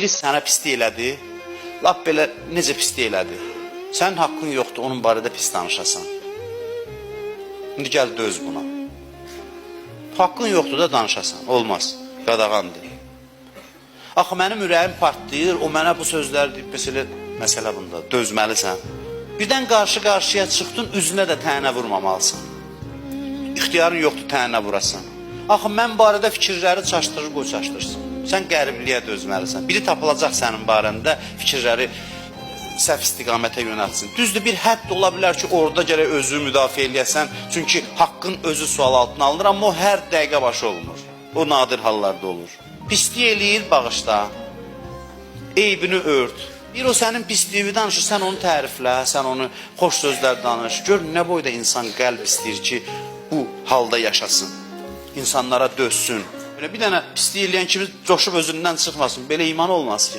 Biri sənə pislik elədi, lap belə necə pislik elədi. Sənin haqqın yoxdur onun barədə pis danışasan. İndi gəl döz buna. Haqqın yoxdur da danışasan. Olmaz. Qadağandır. Axı mənim ürəyim partlayır, o mənə bu sözləri deyib, məsələ, məsələ bunda. Dözməlisən. Birdən qarşı-qarşıya çıxdın, üzünə də tənə vurmamalısan. İxtiyarın yoxdur tənə vurasan. Axı mən barədə fikirləri çaşdırır, qoy çaşdırsın. Sən qəribliyə dözməlisən. Biri tapılacaq sənin barəndə fikirləri səhv istiqamətə yönəltsin. Düzdür, bir hədd ola bilər ki, orada gərək özünü müdafiə eləyəsən, çünki haqqın özü sual altına alınır, amma o hər dəqiqə başı olmur. O nadir hallarda olur. Pislik eləyir, bağışla. Eybini ört. Bir o sənin pisliyini danışır, sən onu təriflə, sən onu xoş sözlər danış. Gör nə boyda insan qəlb istəyir ki, bu halda yaşasın. İnsanlara dözsün. Belə bir dənə pislik eləyən kimi coşub özündən çıxmasın. Belə iman olmaz ki.